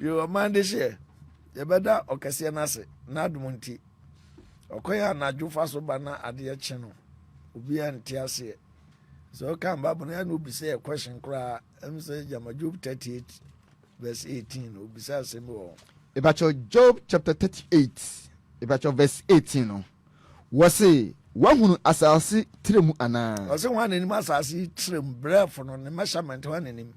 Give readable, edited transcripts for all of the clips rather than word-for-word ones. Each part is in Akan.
Yo, ɔman de hyeɛ, yɛbɛda ɔkɛseɛ no ase, n'adom nti. Ɔkwan a anadwo fa so ba na adeɛ kye no, obiara nte aseɛ. Sɛ ɔka Bible no, ɛna obisa yɛ question koraa, ɛm sɛ gyama Job 38 verse 18, obisa asɛm bi wɔ hɔ. Mepakyɛw Job chapter 38, mepakyɛw verse 18 no, wɔse, Woahunu asase trɛ mu anaa? Ɔse hwan na nim asase yi trɛ mu, brɛfo no, ne measurement, hwan na nim?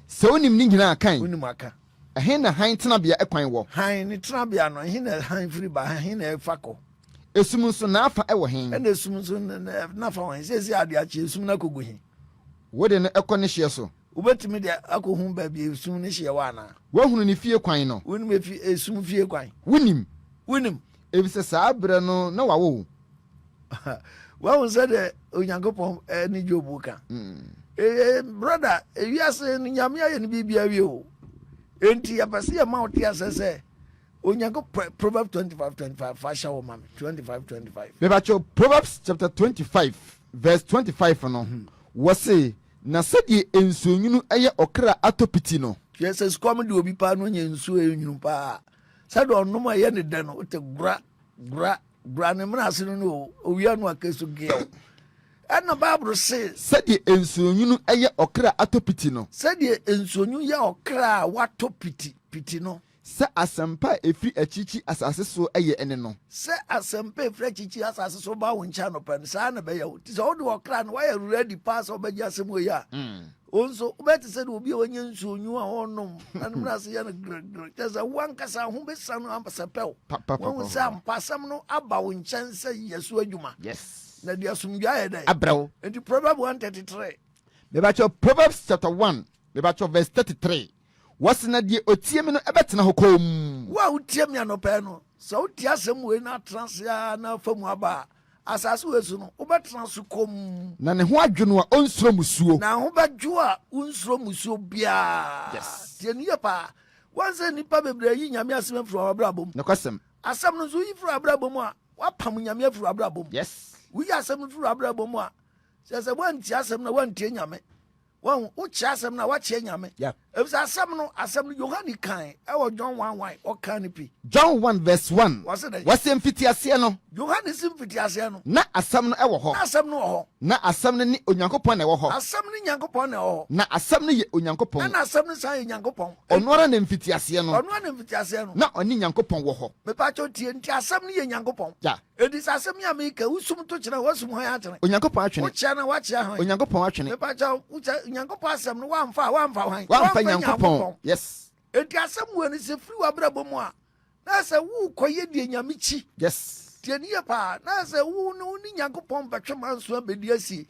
Sɛ wonim ne nyinaa a, kan. Wonim aka. Ɛhe na hann tenabea kwan wɔ? Hann ne tenabea no, ɛhe na hann firi ba, ɛhe na ɛfa kɔ? Esum nso, n'afa wɔ he? Ɛna esum nso, n'afa wɔ he? Seesei ade akye, esum no akɔgu he? Wode no kɔ ne hyeɛ so. Wobɛtumi de akɔhu baabi a esum no hyeɛ wɔ anaa? Woahunu ne fie kwan no? Wonim efi esum fie kwan? Wonim. Wonim. Efisɛ saa berɛ no na wɔawo wo. Wahu sɛdeɛ Onyankopɔn ne Job ka. Brother, ewiase no Nyame ayɛ no biribi awie o. Enti yɛpɛ sɛ yɛma wo te asɛ sɛ Onyankopɔn Proverbs 25 25 fa hyɛ wo ma me 25 25. Mepakyɛw Proverbs chapter 25 verse 25 no, wɔse, Na sɛdeɛ nsuonwunu yɛ ɔkra atɔ piti no. Hwɛ sɛ sukɔm de obi paa na onya nsuo a ɛnwunu paa a, sɛdeɛ ɔnom a ɛyɛ ne dɛ no, wote gora, gora, gora ne mena ase no no o, owia no aka so geɛw. Ɛna Bible se. Sɛdeɛ nsuonwunu yɛ ɔkra atɔ piti no. Sɛdeɛ nsuonwunu yɛ ɔkra a watɔ piti, piti no. Sɛ asɛmpa a ɛfiri akyirikyiri asase soɔ yɛ ne no. Sɛ asɛmpa a ɛfiri akyirikyiri asase so ba wo nkyɛn anɔpa no, saa ara na ɛbɛyɛ wo. Nti sɛ wode ɔkra no, woayɛ ready paa sɛ wobɛgye asɛm wei a, wo nso wobɛyɛ te sɛ deɛ obi a wanya nsuo nwunu a ɔrenom na ne mena ase yɛ no gregre. Kyerɛ sɛ wo ankasa ho bɛsa no asɛpɛ wo. Woahu sɛ ampa asɛm no aba wo nkyɛn sɛ yɛ so adwuma. Na de asomdwoeɛ ayɛ dɛn? Abrɛ wo. Nti Proverbs 1:33. Mebakyɛw Proverbs chapter 1, mebakyɛw verse 33. Wɔse na deɛ ɔtie me no bɛtena hɔ komm. Wo a wotie me anɔpa yi no, sɛ wote asɛm wei na atena ase ara na afa mu aba a, asase wei so no, wobɛtena so komm. Na ne ho adwo no a ɔnsuro mmusuo. Na ho bɛdwo a wonsuro mmusuo biara. Yes. Tie no yie paa. Woahu sɛ nnipa bebree ayi Nyame asɛm afiri wɔn abrabɔ mu. Nokwasɛm. Asɛm no nso, woyi firi w'abrabɔ mu a, woapam Nyame afiri w'abrabɔ mu. Yes. Woyi asɛm no firi w'abrabɔ mu a, kyerɛ sɛ woantie asɛm no a, woantie Nyame. Wahu, wokyea asɛm no a, woakyea Nyame. Yeah. Efisɛ asɛm no, asɛm no, Yohane kae ɛwɔ John 1 1, ɔkaa no pi. John 1 verse 1. Wɔse dɛn? Wɔse mfitiaseɛ no. Yohane se mfitiaseɛ no. Na asɛm no wɔ hɔ. Na asɛm no wɔ hɔ. Na asɛm no ne Onyankopɔn na ɛwɔ hɔ. Asɛm ne Nyankopɔn na ɛwɔ hɔ. Na asɛm no yɛ Onyankopɔn. Ɛna asɛm no san yɛ Nyankopɔn. Ɔno ara na mfitiaseɛ no. Ɔno ara na mfitiaseɛ no. Na ɔne Nyankopɔn wɔ hɔ. Mepakyɛw tie, nti asɛm no yɛ Nyankopɔn. Yeah. Enti sɛ asɛm yi a meka, wosum to kyerɛ a, woasum hwan akyene? Onyankopɔn atwene. Wokyea no a, woakyea hwan? Onyankopɔn atwene. Mepakyɛw, wokyɛ Nyankopɔn asɛm no, woamfa a, woamfa hwan? Woamfa Nyankopɔn. Yes. Enti asɛm wei no, sɛ firi w'abrabɔ mu a, na sɛ worekɔyɛ deɛ Nyame kyi. Yes. Tie no yie paa, na sɛ wo ne wo ne Nyankopɔn bɛtwe manso abɛdi asie.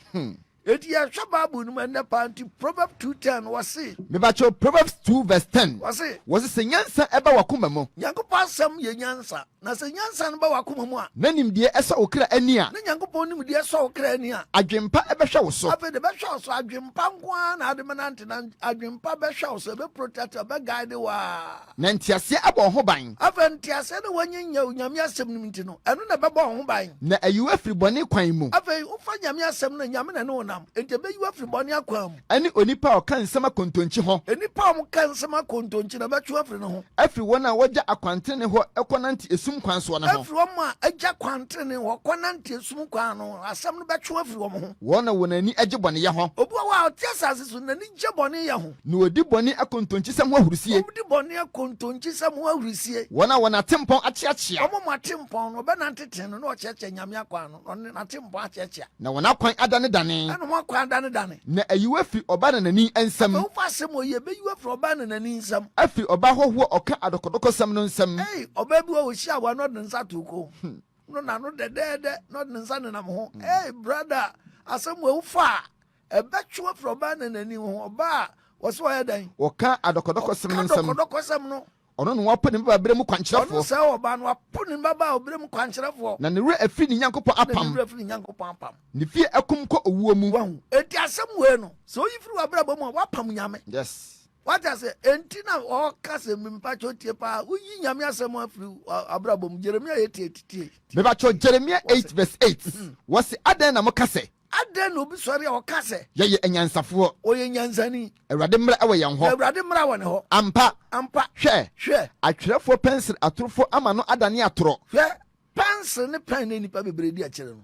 Enti yɛhwɛ Bible no mu ɛnnɛ paa nti Proverbs 2:10 wɔse. Mebakyɛw Proverbs 2 verse 10. Wɔse. Wɔse sɛ nyansa ɛba w'akoma mu. Nyankopɔn asɛm yɛ nyansa. Na sɛ nyansa no ba w'akoma mu a. Na nimdeɛ ɛsɔ wo kra ani a. Na Nyankopɔn nimdeɛ sɔ wo kra ani a. Adwempa ɛbɛhwɛ wo so. Afei de ɛbɛhwɛ wo so adwempa nko ara na ade bɛnante na adwempa bɛhwɛ wo so ɛbɛ protect wo ɛbɛ guide wo aa. Na nteaseɛ abɔ wo ho ban. Afei nteaseɛ no a woanya nya Onyame asɛm no mu nti no, ɛno na ɛbɛbɔ wo ho ban. Na ayi wo afiri bɔne kwan mu. Afei wofa Nyame asɛm no a, Nyame na ɛne wo nam, enti ɛbɛyi wo afiri bɔne akwan mu. Ɛne onipa a ɔka nsɛm akontonkyi ho. Nnipa a wɔka nsɛm akontonkyi no, ɛbɛtwe wo afiri ne ho. Afiri wɔn a wɔgya akwantenenee hɔ kɔnante esum kwan soɔ no ho. Afiri wɔn a agya kwantenenee hɔ kɔnante esum kwan no, asɛm no bɛtwe wo afiri wɔn ho. Wɔn na wɔn ani gye bɔneyɛ ho. Obi wɔ hɔ a, ɔte asase so, n'ani gye bɔne yɛ ho. Na wɔdi bɔne akontonkyisɛm ho ahurisie. Wɔdi bɔne akontonkyisɛm ho ahurisie. Wɔn a wɔn atempɔn akyeakyea. Wɔn a wɔn atempɔn no, wɔbɛnante tee no, na wɔkyeakyea Nyame akwan no, na wɔne n'atempɔn akyeakyea. Na wɔn akwan adanedane. Ɛna wɔn akwan adanedane. Na ayi wo afiri ɔbaa nanani nsam. Afei wofa asɛm wɔ yi, ɛbɛyi wo afiri ɔbaa nanani nsam. Afiri ɔbaa hɔhoɔ a ɔka adɔkɔdɔkɔsɛm no nsam. Ei, ɔbaa bi wɔ hɔ, ɔhyia wo a, na ɔde ne nsa ato wo kɔn mu. No n'ano dɛdɛɛdɛ, na ɔde ne nsa nenam ho. Ei, brada, asɛm wɔ yi, wofa a, Ɛbɛtwe afiri ɔbaa nanani ho, ɔbaa a wɔsɛ ɔyɛ dɛn? Ɔka adɔkɔdɔkɔsɛm no nsɛm. Ɔka adɔkɔdɔkɔsɛm no. Ɔno na wapo ne mmabaaberɛ mu kwankyerɛfoɔ. Ɔno sɛ ɔbaa no wapo ne mmabaaberɛ mu kwankyerɛfoɔ. Na ne werɛ afiri ne Nyankopɔn apam. Na ne werɛ afiri ne Nyankopɔn apam. Ne fie akum kɔ owuo mu. Wahu? Enti asɛm wei no, sɛ oyi firi w'abrabɔ mu a, wapam Nyame. Yes. Wate ase? Enti na ɔka sɛ, mempakyɛw tie paa, woyi Nyame asɛm afiri w'abrabɔ mu. Jeremia 8 8 tie. Mepakyɛw Jeremia 8 verse 8, wɔse, Adɛn na moka sɛ. Adɛn na obi sɔre a ɔka sɛ. Yɛyɛ anyansafoɔ. Ɔyɛ nyansani. Awurade mmara wɔ yɛn hɔ. Na Awurade mmara wɔ ne hɔ. Ampa. Ampa. Hwɛ. Hwɛ. Atwerɛfoɔ pɛnsere atorofoɔ ama no adane atorɔ. Hwɛ, pɛnsere ne pɛn na nnipa bebree di akyire no.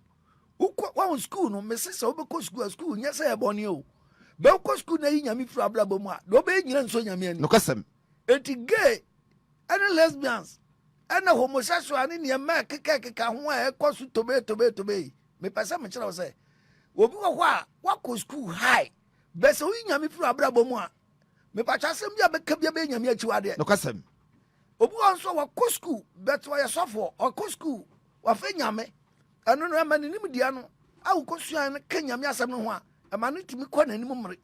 Wokɔ, wahu sukuu no, mese sɛ wobɛkɔ sukuu a, sukuu nyɛ sɛ ɛyɛ bɔne o. Bɛ wokɔ sukuu na yi Nyame firi abrabɔ mu a, deɛ wobɛyɛ nyina nsɔ Nyame ani. Nokwasɛm. Enti gay ɛne lesbians ɛna homosexual ne nneɛma ɛkeka ɛkeka ho a ɛkɔ so tobe tobe tobe yi, mepɛ sɛ mekyerɛ wo sɛ, obi wɔ hɔ a wakɔ sukuu high, bɛ sɛ woyi Nyame firi abrabɔ mu a, mepakyɛ asɛm bi a bɛka bi bɛyɛ Nyame akyiwadeɛ. Nokwasɛm. Obi wɔ nso a wakɔ sukuu, but ɔyɛ sɔfoɔ, ɔkɔ sukuu, wafɛ Nyame. Ɛno no, ɛma ne nimdeɛ no a wokɔsuae no ka Nyame asɛm no ho a, ɛma no tumi kɔ n'anim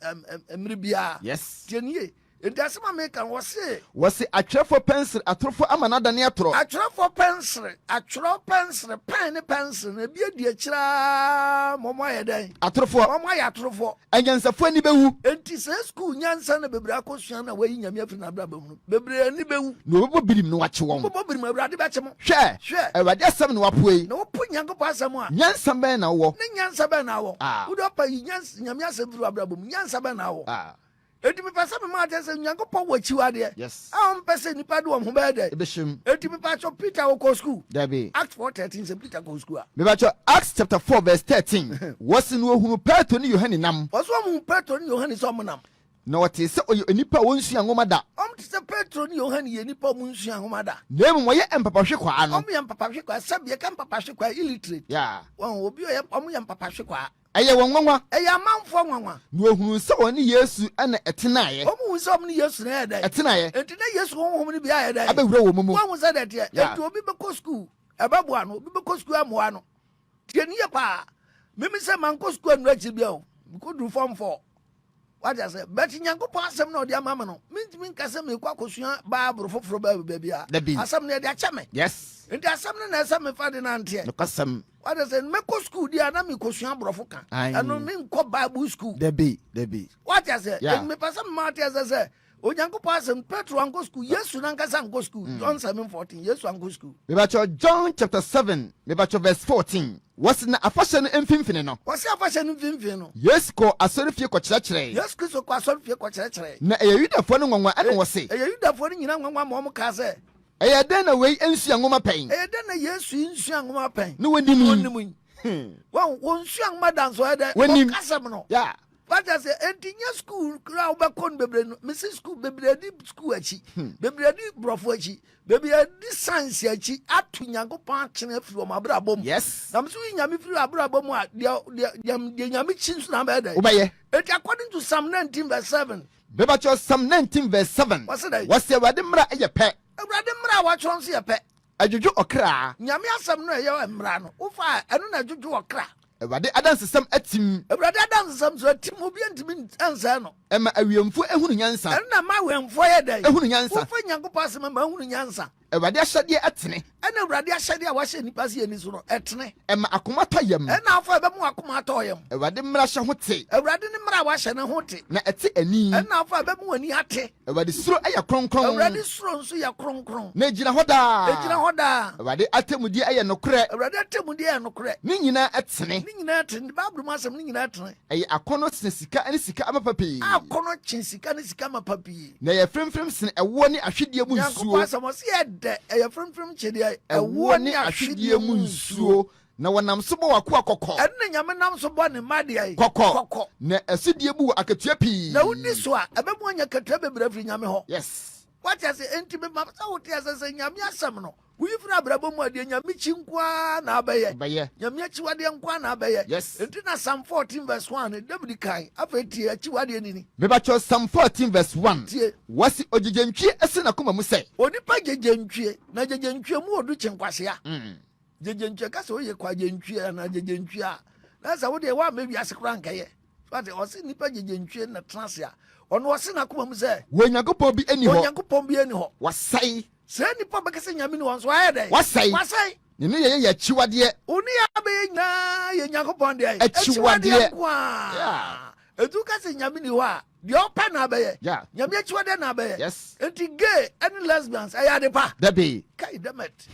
mmere biara. Yes. Tie nie. Enti asɛm a meka no, wɔse. Wɔse atwerɛfoɔ pɛnsere atorofoɔ ama no adane atorɔ. Atwerɛfoɔ pɛnsere, atwerɛ pɛnsere, pɛn ne pɛnsere no, ebi adi akyire ara ma wɔayɛ dɛn? Atorofoɔ. Wɔayɛ atorofoɔ. Anyansafoɔ ani bɛwu. Enti saa sukuu nyansa na bebree akɔsua na wɔayi Nyame afiri n'abrabɔ mu no, bebree ani bɛwu. Na wɔbɛbɔ birim na wɔakye wɔn. Wɔbɛbɔ birim, Awurade bɛkye mo. Hwɛ! Hwɛ! Awurade asɛm na woapo yi. Na wopo Nyankopɔn asɛm a. Nyansa bɛn na wowɔ? Ne nyansa bɛn na wowɔ? Ah. Wode ɔpa yi nyans, Nyame asɛm firi w'abrabɔ mu, nyansa bɛn na wowɔ? Ah. Enti mepɛ sɛ mema ate sɛ Nyankopɔn wɔ akyiwadeɛ. Yes. A ɔmpɛ sɛ nnipa de wɔn ho bɛyɛ dɛn? Ɛbɛhyɛ mu. Enti mepakyɛw, Peter ɔkɔɔ sukuu? Dabi. Acts 4:13 sɛ Peter kɔɔ sukuu a. Mepakyɛw, Acts chapter 4 verse 13, wɔse na wɔhunuu Petro ne Yohane nam. Wɔse wɔhuu Petro ne Yohane sɛ wɔnam. Na wɔtee sɛ ɔyɛ onipa a ɔnsua nwoma da. Wɔte sɛ Petro ne Yohane yɛ nnipa a wɔnsua nwoma da. Na mmom wɔyɛ mpapahwekwaa no. Wɔyɛ mpapahwekwaa, sɛbi yɛka mpapahwekwaa, illiterate. Yeah. Wɔn, obi a ɔyɛ, wɔyɛ mpapahwekwaa. Ɛyɛ wɔn nwanwa. Ɛyɛ amanfoɔ nwanwa. Na wɔhunuu sɛ wɔne Yesu na ɛtenaeɛ. Wɔhuu sɛ wɔne Yesu na ɛyɛ dɛn? Ɛtenaeɛ. Enti na Yesu honhom no bi ayɛ dɛn? Abɛwura wɔn mu. Woahu sɛdeɛ ɛteɛ? Yeah. Enti obi bɛkɔ sukuu, ɛbɛboa no. Obi bɛkɔ sukuu ammoa no. Tie no yie paa. Meme sɛ mankɔ sukuu annuru akyiri biara o. Mekɔduru form four. Wate aseɛ? But Nyankopɔn asɛm na ɔde ama me no, mentumi nka sɛ merekɔ akɔsua Bible foforɔ baabi baabiara. Dabi. Asɛm no yɛde akyɛ me. Yes. Nti asɛm no na ɛsɛ mefa de nanteɛ. Nokwasɛm. Wate aseɛ? Mɛkɔ sukuu deɛ a na mekɔsua aborɔfo ka. Aye. Ɛno menkɔ Bible sukuu. Dabi, dabi. Wate aseɛ? Yeah. Enti mepɛ sɛ mema wate aseɛ sɛ Onyankopɔn asɛm, Petro ankɔ sukuu, Yesu n'ankasa ankɔ sukuu. John 7:14, Yesu ankɔ sukuu. Mebakyɛ John chapter 7, mebakyɛ verse 14. Wɔse na afahyɛ no mfimfini no. Wɔse afahyɛ no mfimfini no. Yesu kɔɔ asɔrefie kɔkyerɛkyerɛe. Yesu Kristo kɔɔ asɔrefie kɔkyerɛkyerɛe. Na ɛyɛ Yudafoɔ no nwanwa ɛna wɔse. Ɛyɛ Yudafoɔ no nyinaa nwanwa ma wɔn kaa sɛ. Ɛyɛ dɛn na wei nsua nwoma pɛn? Ɛyɛ dɛn na Yesu yi nsua nwoma pɛn? Na wɔnim yi. Wɔnim yi. Wɔn wɔnsua nwoma da nso ɛyɛ dɛn? Wɔnim. Wɔka asɛm no. Yeah. Wate ase? Enti nyɛ sukuu koraa a wobɛkɔ no bebree no. Mese sukuu bebree di sukuu akyi. Bebree di borɔfo akyi. Bebree di science akyi ato Nyankopɔn akyene afiri wɔn abrabɔ mu. Yes. Na mese woyi Nyame firi abrabɔ mu a, deɛ deɛ deɛ deɛ Nyame kyi nso na abɛyɛ dɛn? Wobɛyɛ. Enti according to Psalm 19 verse 7. Mebakyɛw Psalm 19 verse 7. Wɔse dɛn? Wɔse Awurade mmara yɛ pɛ. Awurade mmara a wɔatwerɛ nso yɛ pɛ. Ɛdwodwo ɔkra. Nyame asɛm no a ɛyɛ mmara no, wofa a, ɛno na ɛdwodwo ɔkra. Awurade adansesɛm atim. Awurade adansesɛm nso atim, obiara ntumi nsɛe no. Ɛma awiɛmfoɔ hunu nyansa. Ɛno na ɛma awɛmfoɔ yɛ dɛn? Hunu nyansa. Wofa Nyankopɔn asɛm ma ahunu nyansa. Awurade ahyɛdeɛ tene. Ɛna Awurade ahyɛdeɛ a wahyɛ nnipa sɛ yɛnni so no, ɛtene. Ɛma akoma tɔ yam. Ɛna afa ɛbɛma w'akoma atɔ yam. Awurade mmara hyɛ ho te. Awurade ne mmara a wahyɛ no ho te. Na ɛte ani. Ɛna afa ɛbɛma w'ani ate. Awurade suro yɛ kronkron. Awurade suro nso yɛ kronkron. Na egyina hɔ daa. Egyina hɔ daa. Awurade atemmudeɛ yɛ nokorɛ. Awurade atemmudeɛ yɛ nokorɛ. Ne nyinaa tene. Ne nyinaa tene. Bible mu asɛm ne nyinaa tene. Ɛyɛ akɔnnɔ sene sika ne sika amapa pii. Akɔnnɔ kyen sika ne sika amapa pii. Na ɛyɛ fremfrem sene ɛwoɔ ne ahwedeɛ mu nsuo. Nyankopɔn asɛm ɔse yɛ dɛ, ɛyɛ fremfrem kye deɛ ɛwoɔ ne ahwedeɛ mu nsuo. Na wɔnam so bɔ w'akoa kɔkɔ. Ɛno na Nyame nam so bɔ ne mma deɛ? Kɔkɔ. Kɔkɔ. Na ɛsodie mu wɔ akatua pii. Na wodi so a, ɛbɛma woanya akatua bebree afiri Nyame hɔ. Yes. Woate ase? Enti mema sɛ wote ase sɛ Nyame asɛm no, woyi firi abrabɔ mu a, deɛ Nyame kyi nko ara na abɛyɛ. Wobɛyɛ. Nyame akyiwadeɛ nko ara na abɛyɛ. Yes. Enti na Psalm 14 verse 1 no, David kae. Afei tie, akyiwadeɛ no ni. Mebakyɛw Psalm 14 verse 1. Tie. Wɔse ogyegyentwie se n'akoma mu sɛ. Onipa gyegyentwie, na gyegyentwie mu odu kye nkwasea. Gyegyentwie ka sɛ woyɛ kwagyentwie anaa gyegyentwie a, na sɛ wodeɛ woammɛ wiase koraa nkɛyɛ. Wate, ɔse nnipa gyegyentwie na tena ase a, ɔno ɔse n'akoma mu sɛ. Onyankopɔn bi nni hɔ. Onyankopɔn bi nni hɔ. Wasɛe. Saa nnipa bɛka sɛ Nyame ni hɔ nso ayɛ dɛn? Wasɛe. Wasɛe. Ne nneyɛeɛ yɛ akyiwadeɛ. Wo nneyɛɛ abɛyɛ nyinaa yɛ Nyankopɔn deɛ. Akyiwadeɛ nko ara. Enti woka sɛ Nyame ni hɔ a, deɛ ɔpɛ na abɛyɛ. Nyame akyiwadeɛ na abɛyɛ. Yes. Enti gay ɛne lesbians ɛyɛ ade pa? Dabi. Kai dammit.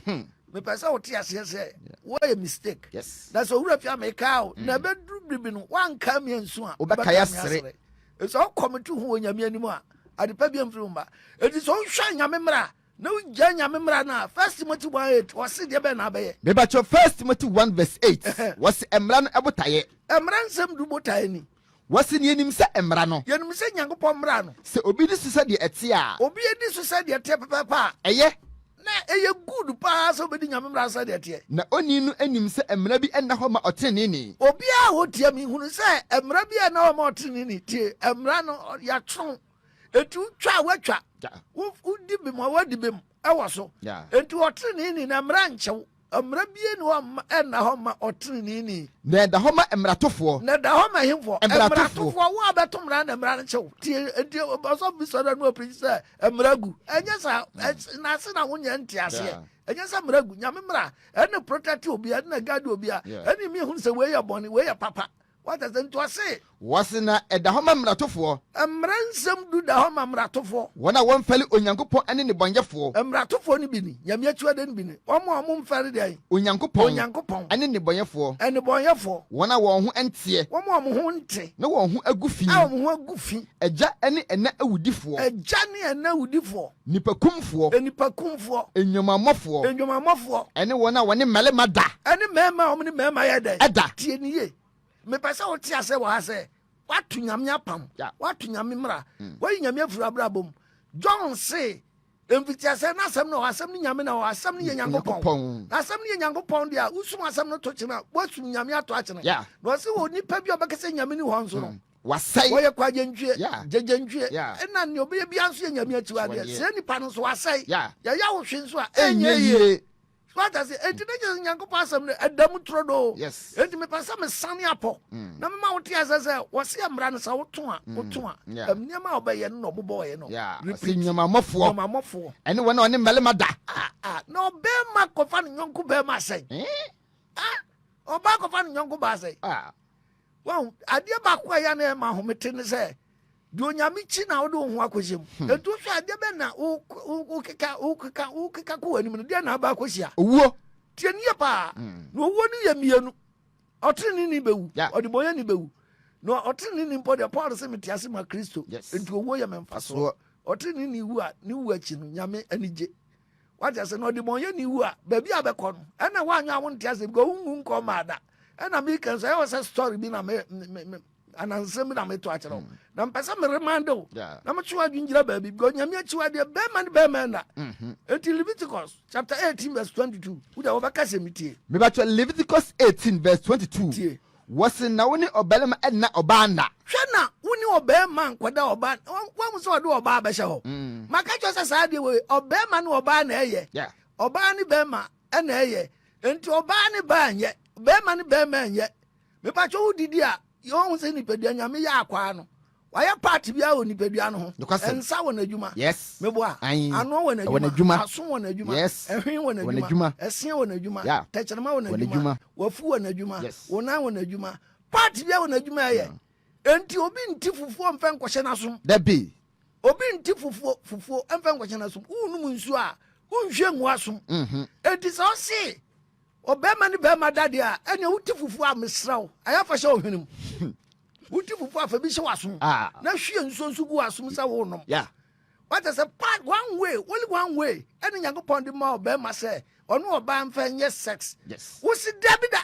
Mepɛ sɛ wote aseɛ sɛ woayɛ mistake. Yes. Na sɛ owura fi a mekaa o, na ɛbɛduru biribi no, woankaa me ansu a, Wobɛkae asere. Sɛ wokɔmete ho wɔ Nyame anim a, adepa bi amfiri wo mma. Enti sɛ wohwɛ Nyame mmara na wogyae Nyame mmara no a, First Timothy 1 8, wɔse deɛ bɛn na abɛyɛ? Mebakyɛw, First Timothy 1 verse 8, wɔse mmara no botaeɛ. Mmara nsɛm du botaeɛ ni. Wɔse na yɛnim sɛ mmara no. Yɛnim sɛ Nyankopɔn mmara no. Sɛ obi di so sɛdeɛ ɛteɛ a. Obi di so sɛdeɛ ɛteɛ pɛpɛɛpɛ a. Ɛyɛ. Na ɛyɛ good paa sɛ obɛdi Nyame mmara sɛdeɛ ɛteɛ. Na onii no nim sɛ mmara bi nna hɔ ma ɔteneneeni. Obiara a ɔtie me hunu sɛ mmara bi nna hɔ ma ɔteneneeni. Tie, mmara no, yɛatwerɛ. Enti wotwa a, woatwa. Wodi bem a, woadi bem wɔ so. Enti ɔteneneeni na mmara nkyɛ wo. Mmara biara nni hɔ a ɛnna hɔ mma ɔteneneeni. Na ɛda hɔ ma mmaratofoɔ. Na ɛda hɔ ma ɛhefoɔ? Mmaratofoɔ. Mmaratofoɔ, wo a bɛto mmara na mmara no kyɛ wo. Tie, enti ɔsɔfo bi sɔre a na ɔpirikyi sɛ mmara gu. Ɛnyɛ saa, na ase na wonyɛ nteaseɛ. Ɛnyɛ sɛ mmara gu. Nyame mmara, ɛne protect obiara, ɛne na guide obiara, ɛne mi ehunu sɛ wei yɛ bɔne, wei yɛ papa. Wate ase? Nti ɔse. Wɔse na ɛda hɔ ma mmaratofoɔ. Mmara nsɛm du da hɔ ma mmaratofoɔ. Wɔn a wɔmfɛre Onyankopɔn ne nnebɔneyɛfoɔ. Mmaratofoɔ no bi ni, Nyame akyiwade no bi ni, wɔn a wɔmfɛre deɛn? Onyankopɔn. Onyankopɔn. Ne nnebɔneyɛfoɔ. Nnebɔneyɛfoɔ. Wɔn a wɔn ho nteɛ. Wɔn a wɔn ho nte. Na wɔn ho agu fi. A wɔn ho agu fi. Agya ne ɛna awudifoɔ. Agya ne ɛna awudifoɔ. Nnipakumfoɔ. Nnipakumfoɔ. Nnwamammɔfoɔ. Nnwamammɔfoɔ. Ɛne wɔn a wɔne mmarima da. Ɛne mmarima a wɔne mmarima yɛ dɛn? Da. Tie no yie. Mepɛ sɛ wote aseɛ wɔ ha sɛ, woato Nyame apam, woato Nyame mmara, woayi Nyame afiri w'abrabɔ mu. John se, mfitiaseɛ no asɛm no wɔ hɔ, asɛm no Nyame na wɔ hɔ, asɛm no yɛ Nyankopɔn. Na asɛm no yɛ Nyankopɔn deɛ a, wosum asɛm no to kyene a, woasum Nyame ato akyene. Na ɔse onipa bi a ɔbɛka sɛ Nyame ni hɔ nso no, Wasɛe. Wɔyɛ kwagyentwie, gyegyentwie, ɛna nea ɔbɛyɛ biara nso yɛ Nyame akyiwadeɛ. Saa nipa no nso wasɛe. Yɛyɛ wo hwe nso a, ɛnyɛ yie. So ate ase? Enti na kyerɛ sɛ Nyankopɔn asɛm no ɛda mu turodoo. Enti mepɛ sɛ mesane apɔ mm. na mema wote ase sɛ wɔse mmara no sɛ woto a mm. woto a nneɛma a wɔbɛyɛ no na ɔbobɔɔyɛ no. Repeat. Nnwamamɔfoɔ. Nnwamamɔfoɔ. Ɛne wɔn a wɔne mmarima da. Ah, ah, na ɔbɛrima kɔfa ne yɔnko bɛrima asɛn. Eh? Ah, ɔbaa kɔfa ne yɔnko baa asɛn. Ah. Wahu, adeɛ baako a ɛyɛ na ɛma ahomete ne sɛ, deɛ Onyame kyi na wode wo ho akɔhyɛ mu. Hmm. Ɛnti wohwɛ adeɛ bɛn na wokeka wokeka wokeka kɔ w'anim no, deɛ na aba akɔhyia? Owuo. Tie ne yie paa. Hmm. Na owuo no yɛ mmienu. Ɔteneneeni bɛwu, ɔdebɔnyɛni bɛwu. Na ɔteneneeni mpo deɛ Paul sɛ mete ase ma Kristo. Nti owuo yɛ me mfasoɔ. Ɔteneneeni wu a, ne wu akyi no, Nyame ani gye. Wate ase? Na ɔdebɔnyɛni wu a, baabi a bɛkɔ no, ɛna woanyɛ a wonte ase because wonwu nkɔ mmaa da. Ɛna meka nso, ɛyɛ wɔ sɛ story bi na me, me, me anansɛm bi na meto akyerɛ wo. Mm. Na mpɛ sɛ me remind wo. Na metwe w'adwene gyina baabi because Nyame akyiwadeɛ bɛrima ne bɛrima nna. Mm-hmm. Enti Leviticus chapter 18 verse 22, wo deɛ wɔbɛka sɛ metie. Mebatwɛ Leviticus 18 verse 22. Tie. Wɔse na wo ne ɔbarima nna ɔbaa nna. Hwɛ na wo ne ɔbarima nkɔda ɔbaa woahu sɛ ɔde ɔbaa bɛhyɛ hɔ mm. Maka kyerɛ sɛ saa adeɛ wei ɔbarima ne ɔbaa na ɛyɛ. Ɔbaa ne barima na ɛyɛ. Enti ɔbaa ne baa nyɛ, barima ne barima nyɛ. Mepakyɛ wo didi a, yɛhu sɛ nipadua Nyame yɛ akwaa no. Wayɛ part biara wɔ nipadua no ho. Nsa wɔ n'adwuma. Yes. Meboa. Ano wɔ n'adwuma. Aso wɔ n'adwuma. Yes. Ɛhwen wɔ n'adwuma. Ɛseɛ wɔ n'adwuma. Yeah. Tɛkyerɛma wɔ n'adwuma. Wafu wɔ n'adwuma. Yes. Wo nan wɔ n'adwuma. Part biara wɔ n'adwuma ɛyɛ. Enti obi nti fufuo mfɛ nkɔhyɛ n'asom. Dabi. Obi nti fufuo fufuo mfɛ nkɔhyɛ n'asom. Wonum nsuo a wonhwie ngu asom. Mm-hmm. Enti sɛ ɔse ɔbɛrima ne bɛrima da deɛ a ɛnea wote fufuo a mesrɛ wo ɛyɛ fa hyɛ ɔhwene mu. Wodi fufu a fa bi hyɛ w'asom ah. na hwie nsuo nso gu w'asom sɛ wonom. Yeah. Wate sɛ part one way, only one way ɛne Nyankopɔn de ma ɔbɛrima sɛ ɔne ɔbaa mfa nyɛ sex. Yes. Wosi dabi da.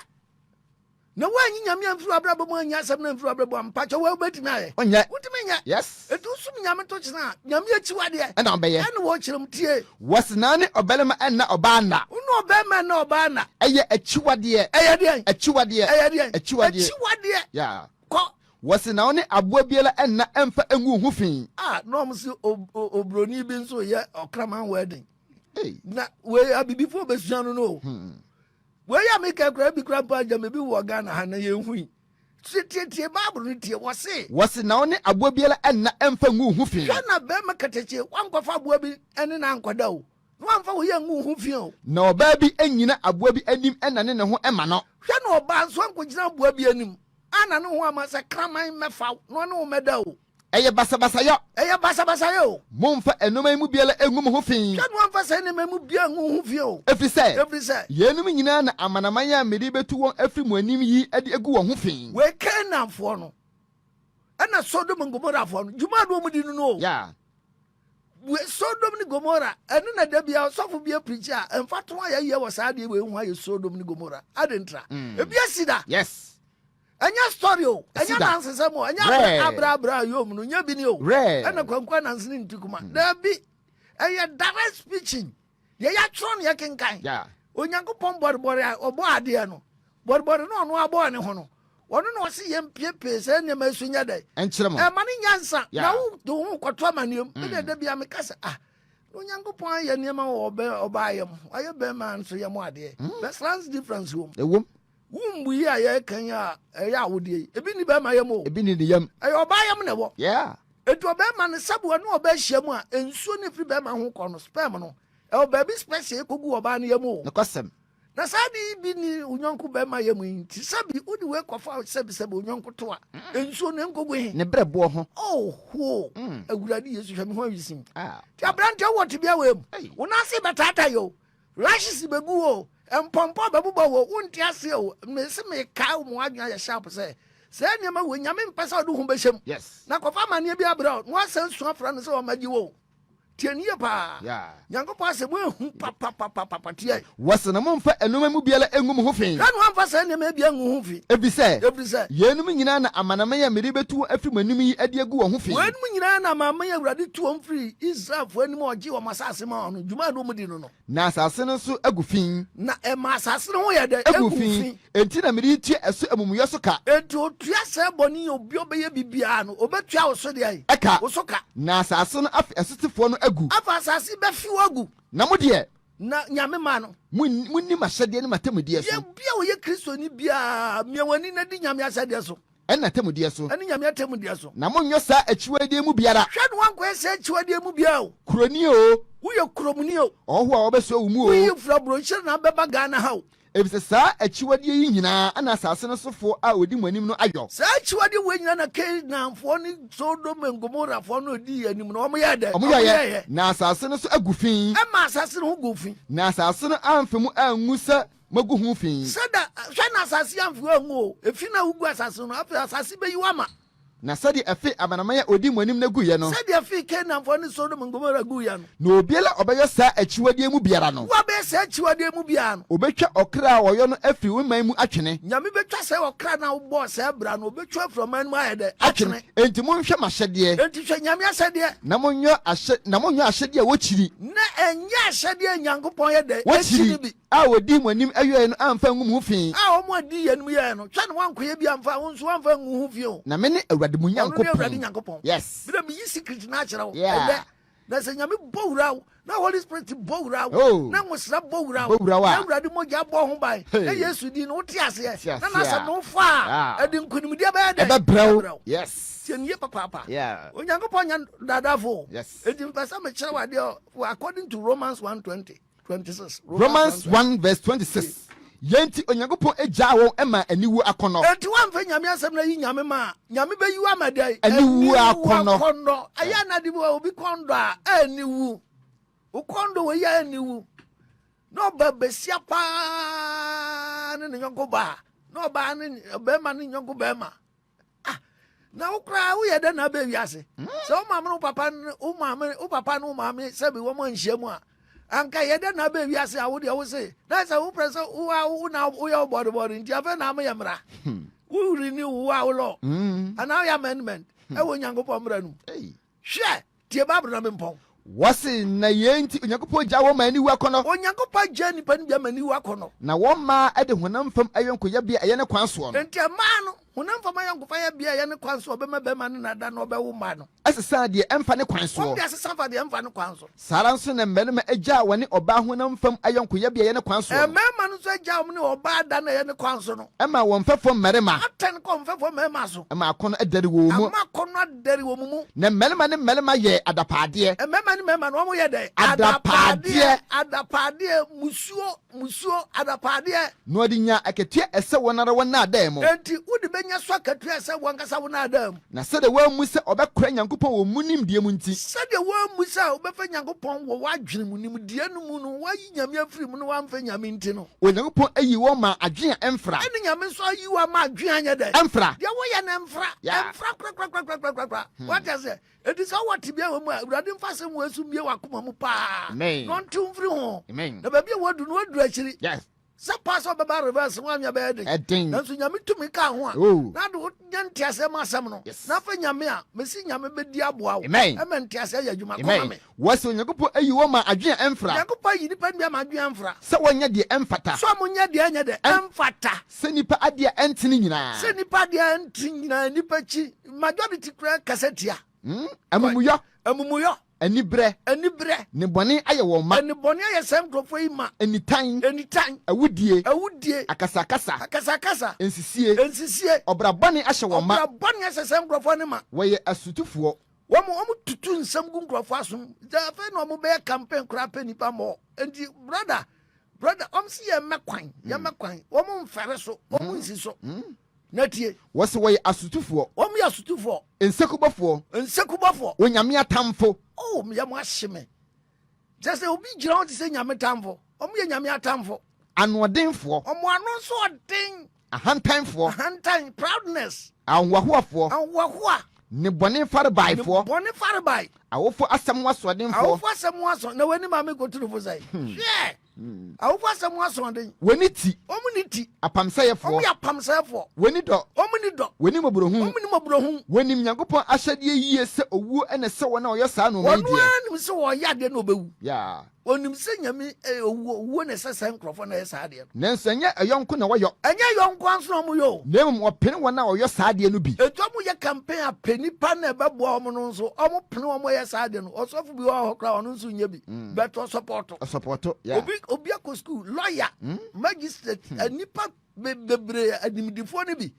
Na woanyi Nyame amfiri w'abrabɔ mu anyi asɛm no amfiri w'abrabɔ mu a mpakyɛ wo wobɛtumi ayɛ? Ɔnyɛ. Wontumi nyɛ. Yes. Enti wosom Nyame to kyena a, Nyame akyiwadeɛ. Ɛna ɔbɛyɛ. Ɛne wɔkyerɛ mu tie. Wɔse na ne ɔbarima nna ɔbaa nna. Wo ne ɔbarima nna ɔbaa nna. Ɛyɛ akyiwadeɛ. Ɛyɛ deɛn? Akyiwadeɛ. Ɛyɛ deɛn? Akyiwadeɛ. Akyiwadeɛ. Yeah. Kɔ. Wɔse na wo ne aboa biara nna ɛmfa ngu wo ho fi. Ah, na wɔn se obroni bi nso yɛ ɔkraman wedding. Hey. Na wei abibifoɔ bɛsua no no o. Hmm. Wei a meka kura bi kura mpo agya me bi wɔ Ghana ha na yɛnhui. Tietie Bible no tie, wɔse. Wɔse na wo ne aboa biara nna ɛmfa ngu wo ho fi. Hwɛ na bɛrima katakyie, woankɔfa aboa bi ne no ankɔda o, na woamfa wo yɛ angu wo ho fi o. Na ɔbaa bi nnyina aboa bi anim nnane ne ho mma no. Hwɛ na ɔbaa nso ankɔgyina aboa bi anim annane ne ho amma sɛ kraman mmɛfa wo na ɔne wo mmɛda o. Ɛyɛ basabasayɔ. Ɛyɛ basabasayɔ o. Mommfa nnoɔma yi mu biara nngu mo ho fi. Hwɛ na woamfa saa nneɛma yi mu biara angu wo ho fi o. Ɛfiri sɛ. Ɛfiri sɛ. Yeinom nyinaa na amanaman a mede rebɛtu wɔn afiri mo anim yi de agu wɔn ho fi. Wei Kanaanfoɔ no, ɛna Sodom and Gomorrahfoɔ no, dwuma a na wɔdi no no o. Yeah. Wei Sodom ne Gomorrah, ɛno na da bia ɔsɔfo bi apirikyi a, mfatoho a yɛyɛ wɔ saa adeɛ wei ho ayɛ Sodom ne Gomorrah. Ade ntra. Ebi asi da. Yes. Ɛnyɛ story o, Ɛsi ɛnyɛ da. anansesɛm o, ɛnyɛ Rare. abra abra yom no, nyɛ bi ni o. Rare. Ɛna kwankwa ananse ne ntikuma. Daabi, ɛyɛ direct speaking. Deɛ yɛatwerɛ no yɛkenkan. Yeah. Onyankopɔn bɔrebɔre a ɔbɔ adeɛ no, bɔrebɔre no ɔno abɔɔ ne ho no, ɔno na ɔse yɛn piepie saa nneɛma yi so nyɛ dɛ. Ɛnkyerɛ mo. Ɛma no nyansa. Yeah. Na wo de wo ho kɔto amanneɛm. Mm. Ɛna da bia meka sɛ, ah, na Onyankopɔn ayɛ nneɛma wɔ ɔbaa yam, wayɛ bɛrima nso yam adeɛ. But slight difference wɔ mu. Ɛwom. Womb yi a yɛreka yi a ɛyɛ awodeɛ yi, ebi nni bɛrima yam o. Ebi nni ne yam. Ɛyɛ ɔbaa yam na ɛwɔ. Yeah. Enti ɔbɛrima no sɛbi ɔne ɔbaa hyia mu a, nsuo no efiri bɛrima ho kɔ no, sperm no, ɛwɔ baabi special ekogu ɔbaa no yam o. Nokwasɛm. Na saa ade yi bi ni onyɔnko bɛrima yam yi nti, sɛbi wode wei kɔfa sɛbi sɛbi onyɔnko to a, nsuo no enkogu he? Ne berɛboɔ ho. Oho! Awurade Yesu hwɛ me ho awisim. Ah. Nti aberanteɛ wowɔ tebea wei mu, Ei. wo nan ase bɛtaatae o, Rashes bɛgu wo o, mpɔmpɔ bɛbobɔ wo o, wonte aseɛ o, mese mekae wo ma w'adwene ayɛ sharp sɛ saa nneɛma wei Nyame mpɛ sɛ wode wo ho bɛhyɛ mu. Yes. Na kɔfa amaneɛ bi abrɛ wo na woasan su afrɛ no sɛ ɔmmɛgye wo o. Tie no yie paa. Yeah. Nyankopɔn asɛm ehu papapapapa tie. Wɔse na mommfa nnoɔma mu biara nngu mo ho fi. Hwɛ na woamfa saa nneɛma bi angu wo ho fi. Ɛfiri sɛ. Ɛfiri sɛ. Yeinom nyinaa na amanaman a mede rebɛtu wɔn afiri mo anim yi de agu wɔn ho fi. Weinom nyinaa na amanaman a Awurade tu wɔn firii Israelfoɔ anim a ɔgyee wɔn asase maa wɔn no, dwuma a na wɔdi no no. Na asase no so agu fi. Na ɛmaa asase no ho yɛ dɛn? Agu fi. Enti na mede retua ɛso amumuyɔ so ka. Enti otua sɛɛ bɔne yi obi a ɔbɛyɛ bi biara no, obetua wo so deɛn? Ɛka. Wo so ka. Na asase no afe ɛsotefoɔ no agu. Afa asase yi bɛfe wo agu. Na mo deɛ. Na Nyame mma no. Monni m'ahyɛdeɛ ne m'atemmudeɛ so. Yɛ bia ɔyɛ Kristoni biara, mia w'ani na di Nyame ahyɛdeɛ so. Ɛne n'atemmudeɛ so. Ɛne Nyame atemmudeɛ so. Na monnyɔ saa akyiwadeɛ yi mu biara. Hwɛ na woankɔyɛ saa akyiwadeɛ yi mu biara o. Kuroni o. Woyɛ kuromni o. Ɔhɔhoɔ a wabɛsoɛ wo mu o. Woyi firi aburokyire na abɛba Ghana ha o. Efisɛ saa akyiwadeɛ yi nyinaa na asase no sofoɔ a wɔdi mo anim no ayɔ. Saa akyiwadeɛ wei nyinaa na Kanaanfoɔ ne Sodom and Gomorrafoɔ no a wɔdii yɛn anim no, wɔyɛɛ dɛn? Wɔyɛeɛ, na asase no so agu fi. Ɛmaa asase no ho guu fi. Na asase no amfe mo angu sɛ moagu ho fi. Sɛ da, hwɛ na asase amfe wo angu o, efi no a wogu asase no, afei asase bɛyi wo ama. Na sɛdeɛ ɛfee amanaman a ɔdii mo anim no guiɛ no. Sɛdeɛ ɛfee Kanaanfoɔ ne Sodom ne Gomora guiɛ no. Na obiara a ɔbɛyɔ saa akyiwadeɛ yi mu biara no. Wo a bɛyɛ saa akyiwadeɛ yi mu biara no. Ɔbɛtwa ɔkra a ɔyɔ no afiri wo man mu atwene. Nyame bɛtwa saa ɔkra no a wobɔɔ saa bra no, ɔbɛtwa afiri ɔman no mu ayɛ dɛn? Atwene. Enti monhwɛ m'ahyɛdeɛ. Enti hwɛ Nyame ahyɛdeɛ. Na monyɔ ahyɛ, na monyɔ ahyɛdeɛ a wɔkyiri. Na ɛnyɛ ahyɛdeɛ a Nyankopɔn yɛ dɛn? Wɔkyiri. Ɛkyiri bi. A wɔdii mo anim yɔeɛ no amfa angu mo ho fi. A wɔn a dii yɛn anim yɛeɛ no, hwɛ na woankɔyɛ bi amfa, wo nso woamfa angu wo ho fi o. Na mene Awurade mo Ɔno ne Awurade Nyankopɔn. Nyankopɔn. Yes. Me na meyi secret no akyerɛ wo Yeah. ɛnnɛ. Na sɛ Nyame bɔ wura wo, na Holy Spirit bɔ wura wo, Oh. na ngosra bɔ wura wo, Bɔ wura wo a. na Awurade mogya bɔ ho ban, Hey. na Yesu din no wote aseɛ, Te na aseɛ n'asɛm a. no wofa a, Yeah. ɛde nkonimdie bɛyɛ dɛn? Ɛbɛbrɛ wo. Ɛbɛbrɛ wo. Yes. Tie no yie papaapa. Yeah. Onyankopɔn nyɛ daadaafo o. Yes. Enti mepɛ sɛ mekyerɛ wo adeɛ according to Romans 1:20. 26. Romans 1 verse 26. Yei nti Onyankopɔn gyaa wɔn maa aniwuo akɔnnɔ. Enti woamfa Nyame asɛm no ayi Nyame ma a, Nyame bɛyi wo ama dɛn? Aniwuo akɔnnɔ. akɔnnɔ. Ɛyɛ anade bi wɔ obi kɔn dɔ a, aniwu. Wo kɔn dɔ wɔ yi a aniwu. Na ɔba besia paa ne ne yɔnko baa. Na ɔbaa ne bɛrima ne yɔnko bɛrima. Ah, na wo koraa woyɛ dɛn na abɛ wiase? Hmm. Sɛ wo maame ne wo papa ne wo maame wo papa ne wo maame sɛbi wɔn anhyia mu a, anka yɛ dɛn na abɛ wiase a wo deɛ wo se na sɛ wo pɛ sɛ wo a wo na woyɛ wo bɔdebɔde nti afei na ameyɛ mmara. Hmm. Wo renew wo a wo law. Hmm. Anaa woyɛ amendment ɛwɔ Nyankopɔn mmara no mu. Hwɛ! Tie Bible na mempɔn. Wɔse, Na yei nti Onyankopɔn gyaa wɔn ma aniwu akɔnnɔ. Onyankopɔn agyaa nnipa no bi ama aniwu akɔnnɔ. Na wɔn mmaa de honam fam ayɔnkoyɛbea a ɛyɛ ne kwan soɔ no. Enti mmaa no, honam fam ayɔnkofa yɛbea a ɛyɛ ne kwan so a ɔbɛma barima ne no ada na ɔbɛwo mma no. Sesaa deɛ ɛmfa ne kwan soɔ. Wɔn de asesa afa deɛ ɛmfa ne kwan so. Saa ara nso na mmarima agyaa wɔne ɔbaa honam fam ayɔnkoyɛbea a ɛyɛ ne kwan soɔ no. Mmarima no nso agyaa wɔn ne ɔbaa da no a ɛyɛ ne kwan so no. Ɛmaa wɔn mfɛfoɔ mmarima. Atɛn kɔɔ mfɛfoɔ mmarima so. Ɛmaa akɔnnɔ dɛre wɔn mu. Ama akɔnnɔ adɛre wɔn mu. Na mmarima ne mmarima yɛɛ adapaadeɛ. Mmarima ne mmarima no, wɔyɛ dɛn? Adapaadeɛ. Adapaadeɛ, musuo, musuo, adapaadeɛ. Na wɔde nyaa akatua a ɛsɛ wɔn ara wɔn nnaadaa mu. Enti wode bɛnya. Wobɛnya so akatua sɛ w'ankasa wo naadaa mu. Na sɛdeɛ woammu sɛ ɔbɛkora Nyankopɔn wɔ mu nimdeɛ mu nti. Sɛdeɛ woammu sɛ wobɛfa Nyankopɔn wɔ w'adwene mu nimdeɛ no mu no, woayi Nyame afiri mu na woamfa Nyame nti no. Onyankopɔn ayi wɔn maa adwene a ɛmfra. Ɛne Nyame nso ayi wo ama adwene a anyɛ dɛn? Ɛmfra. Deɛ woyɛ no ɛmfra. Yeah. Ɛmfra korakorakorakorakora. Woate aseɛ? Enti sɛ wowɔ tebea wei mu a, Awurade mfa asɛm wei so mmue w'akoma mu paa. Amen. Na ɔnte wo mfiri ho. Amen. Na baabi a woadu no, woaduru akyiri. Yes. Sɛ paa sɛ ɔbɛba reverse ho anwea bɛyɛ den. Ɛden. Nanso Nyame tumi ka ho a. Oh. Na ade wo nya nteaseɛ ma asɛm no. Yes. Na afei Nyame a, mesi Nyame bɛdi aboa wo. Amen. Ɛma nteaseɛ yɛ adwuma. Kɔ Amen. ma me. Wɔse Onyankopɔn ayi wɔn ma adwene a ɛmfra. Nyankopɔn ayi nipa no bi ama adwene amfra. Sɛ wɔnyɛ deɛ ɛmfata. Sɛ wɔn nyɛ deɛ ɛnyɛ dɛ, ɛmfata. Sɛ nipa adeɛ a ɛntene nyinaa. Sɛ nipa adeɛ a ɛntene nyinaa, nipa kyi, majority koraa kasa tia. Amumuyɔ. Amumuyɔ. Aniberɛ. Aniberɛ. Nnebɔne ayɛ wɔn ma. Nnebɔne ayɛ saa nkurɔfoɔ yi ma. Nitan. Nitan. Awudie. Awudie. Akasakasa. Akasakasa. Nsisie. Nsisie. Ɔbra bɔne ahyɛ wɔn ma. Ɔbra bɔne ahyɛ saa nkurɔfoɔ no ma. Wɔyɛ asutufoɔ. Wɔn, wɔn tutu nsɛm gu nkurɔfoɔ asom. Sɛ afei na wɔn bɛyɛ campaign koraa pɛ nipa mmɔ. Nti brother, brother, wɔn si yɛn mɛ kwan, yɛn mɛ kwan. Wɔn mfɛre so, wɔn nsi so. Na tie. Wɔsi wɔyɛ asotufoɔ. Wɔn yɛ asotufoɔ. Nsekubɔfoɔ. Nsekubɔfoɔ. Onyame atamfo. Oh, yɛ mo ahye me. Kyerɛ sɛ obi gyina hɔ te sɛ nyame tamfo. Wɔn yɛ nyame atamfo. Anoɔdenfoɔ. Wɔn ano nso ɔden. Ahantanfoɔ. Ahantan, proudness. Ahohoahoafoɔ. Ahohoahoa. Nnebɔne farebaefoɔ. Nnebɔne farebae. Awofo asɛm ho asoɔdenfoɔ. Awofo asɛm ho aso. Na w'ani maame kɔtu fo sɛn? Hwɛ! Awofo asɛm ho asoɔden. Wɔnni ti. Wɔnni ti. Apamsɛefoɔ. Wɔyɛ apamsɛefoɔ. Wɔnni dɔ. Wɔnni dɔ. Wɔnni mmɔborɔhunu. Wɔnni mmɔborɔhunu. Wɔnim Nyankopɔn ahyɛdeɛ yie sɛ owuo na ɛsɛ wɔn a wɔyɛ saa nnoɔma yi Wɔn deɛ. ara nim sɛ wɔyɛ adeɛ na wɔbɛwu. Yeah. Wɔnim sɛ Nyame eh, owuo, owuo na ɛsɛ saa nkurɔfoɔ na ɛyɛ saa adeɛ no. Nanso ɛnyɛ ɛyɔ nko na wɔyɔ. Ɛnyɛ ɛyɔ nko ara nso na wɔyɔ o. Na mmom wɔpene wɔn a wɔyɔ saa adeɛ no bi. Enti wɔyɛ campaign a pɛ nipa na ɛbɛboa wɔn no nso, wɔpene wɔn a wɔyɛ saa adeɛ no. Ɔsɔfo bi wɔ hɔ koraa ɔno nso nyɛ bi, but ɔsɔpɔɔto. Ɔsɔpɔɔto, yeah. Obi, obi akɔ school, lawyer, magistrate, nnipa be, bebree, animdifoɔ no bi.